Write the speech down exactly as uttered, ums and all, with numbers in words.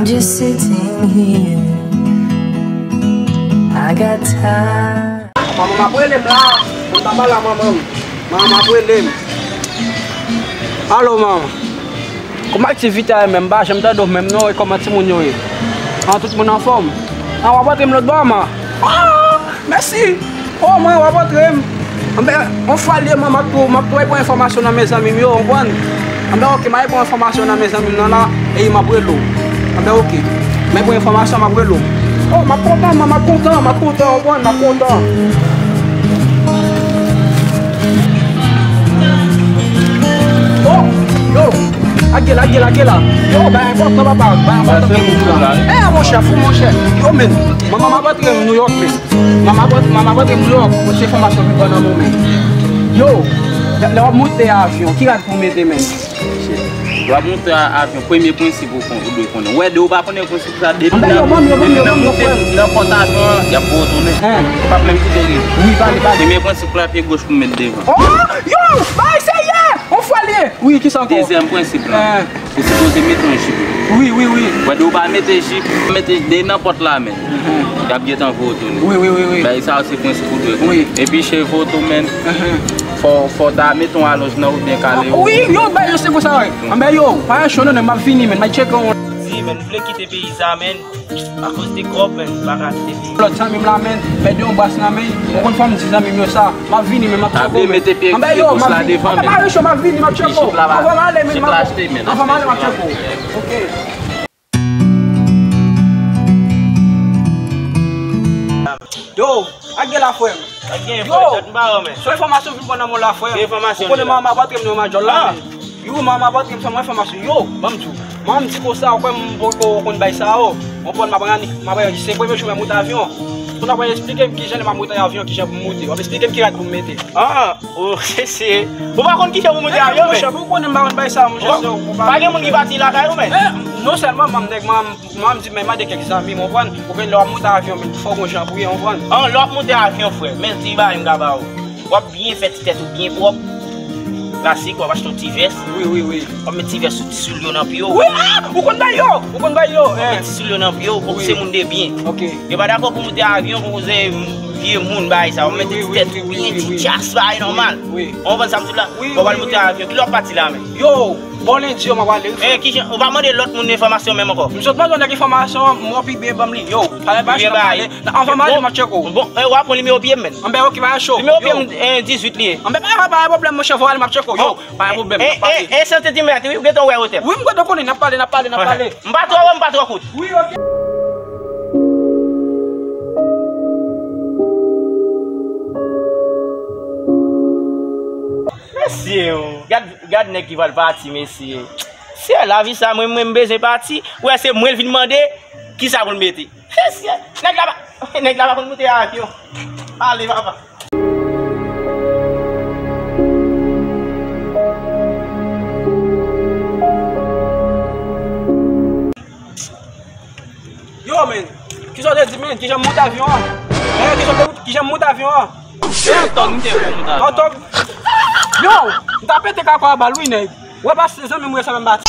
Just sitting here, I got time. Manman m ap rele m la. Mwen pa la, manman m. Manman m ap rele m. Alo, manman. Kòman aktivite a ye menm? M pa janm tande w menm non. E kòman timoun yo ye? An, tout moun anfòm? An, w ap antre m lòt bò, manman? Ah, mèsi. Oh, mwen, w ap antre m. Anben, yon fwa l ye, mwen, m ap tou, m ap tou al pran enfòmasyon nan men zanmi m yo, w konprann? Anben, oke, m al pran enfòmasyon nan men zanmi m nan la, epi m ap rele w. Anben, oke. M al pran enfòmasyon, m ap rele w. Oh, m ap kontan, mwen, m ap kontan, m ap kontan, w konprann, m ap kontan. Oh, yo, lage, lage, lage la. Yo, bagay enpòtan, papa, bagay enpòtan. Eh, monchè, fou, monchè. Yo, men, manman m ap antre m New York, men. Manman ap, manman ap antre m New York, pote enfòmasyon vin ban nan moman. Yo, lè w ap monte avyon, ki rad pou w mete, men? W ap monte a-, avyon, premye prensip ou kon-, ou dwe konnen. W wè, de ou pa konnen prensip sa, depi nan, depi nan monte nan pòt avyon an, y ap voye w tounen. Ou p ap menm kite w rive. Wi, pale, pale. Premye prensip la, pye goch pou w met devan. Oh, yo, bay serye! On fwa l ye! Wi, ki sa ankò? Dezyèm prensip la. Ou sipoze mete yon jip. Wi, wi, wi. Wè, de ou pa mete jip, mete de nan pòt la, men. Y ap gentan voye w tounen. Wi, wi, wi, wi. Bagay sa yo se prensip ou dwe konnen. Wi. Epi cheve w tou, men. Fò, fò w ta mete yon alonj nan ou byen kale ou. Wi, yo, bay yo se konsa, wi. Anben yo, pa yon cho non, non, m ap vini, men, m ap tcheke yon. Di, men, m vle kite peyi sa, men. Akoz de kòb, men, m pa ka kite peyi. Lòt zanmi m la, men, pèdi yon bras nan men, ou konn fò m di zanmi m yo sa. M ap vini, men m ap tcheke w, men. Anben yo, m ap vini. Anben pa yon cho, m ap vini, m ap tcheke w. Anvan m ale, men, m ap, anvan m ale, m ap tcheke w. Oke. Yo, ak gen la, frè m. Yo, se enfòmasyon vin pran nan men w la, frè m. Ou konnen manman m ap antre m nan majòl la, men. Yo, manman m ap antre m, se yon enfòmasyon. Yo, ban m di w. Manman m di konsa, ou kwè m poko konn bagay sa yo. Ou konprann, m ap rann, m ap rann, se premye jou m ap monte avyon. Kounye a w ap esplike m kijan lè m ap monte avyon, kijan pou m monte. W ap esplike m ki rad pou m mete. Ah, oh, se, se. Ou pa konn kijan pou monte avyon, men. Monchè, ou konnen m pa konn bagay sa, monchè. Pa gen moun ki pati lakay ou, men. Non sèlman manman m, nèg manman m, manman m di, men mande kèk zanmi m, ou konprann. Ou konnen lè w ap monte avyon, men, fò w gon jan pou ye, ou konprann. Ah, lè w ap monte avyon, frè, men ti bagay m ka ba ou. W ap byen fè ti tèt ou byen pwòp. Klasik, w ap achte yon ti vès. Wi, wi, wi. W ap met ti vès sou ti soulye w nan pye w. Wi, ah! Ou konn bay yo! Ou konn bay yo! W ap met ti soulye w nan pye w, ou se moun de byen. Oke. Yo pa dakò pou moute avyon, pou koze vye moun bagay sa. W ap mete ti tèt ou byen, ti djas bagay nòmal. Wi. Ou konprann sa m di w la? Wi, wi, wi. W ap al moute avyon. Ki lè w ap pati la menm? Yo, bon lendi yo m ap ale wi, frè. Eh, kijan, ou pa mande lòt moun enfòmasyon menm ankò? M sot mande yon nèg enfòmasyon, m wè w pi byen ban m li. Yo, pale pa jis pale. Anvan m ale, m ap tcheke w. Bon, eh, w ap pran nimewo pye m, menn. Anben, oke, pa cho. Nimewo pye m, eh, dizuit li ye. Anben, pa, pa, pa gen pwoblèm, monchè, fò ale, m ap tcheke w. Yo, pa gen pwoblèm, n ap pale. Eh, eh, eh, sante di mèt, wi, ou gentan wè otè. Wi, m gentan konnen, n ap pale, n ap pale, n ap pale. M pa twò wo, m pa twò kout. Wi, oke. Mesye, oh, gad, gad nèg ki pral pati, mesye. Se lavi sa, mwen, mwen, m bezwen pati. Ou wè, se mwen l vin mande, kisa pou l mete. Mesye, nèg la pa, nèg la pa konn moute avyon. Ale, papa. Yo, men, kisa w te di, men? Kijan m moute avyon an? Eh, kisa w te, kijan m moute avyon an? Antòg, m te fè moute avyon. Antòg. Yo, m ta pete kaka a bal, wi, nèg. Ou wè pa se zanmi m, wi, sa menm bati.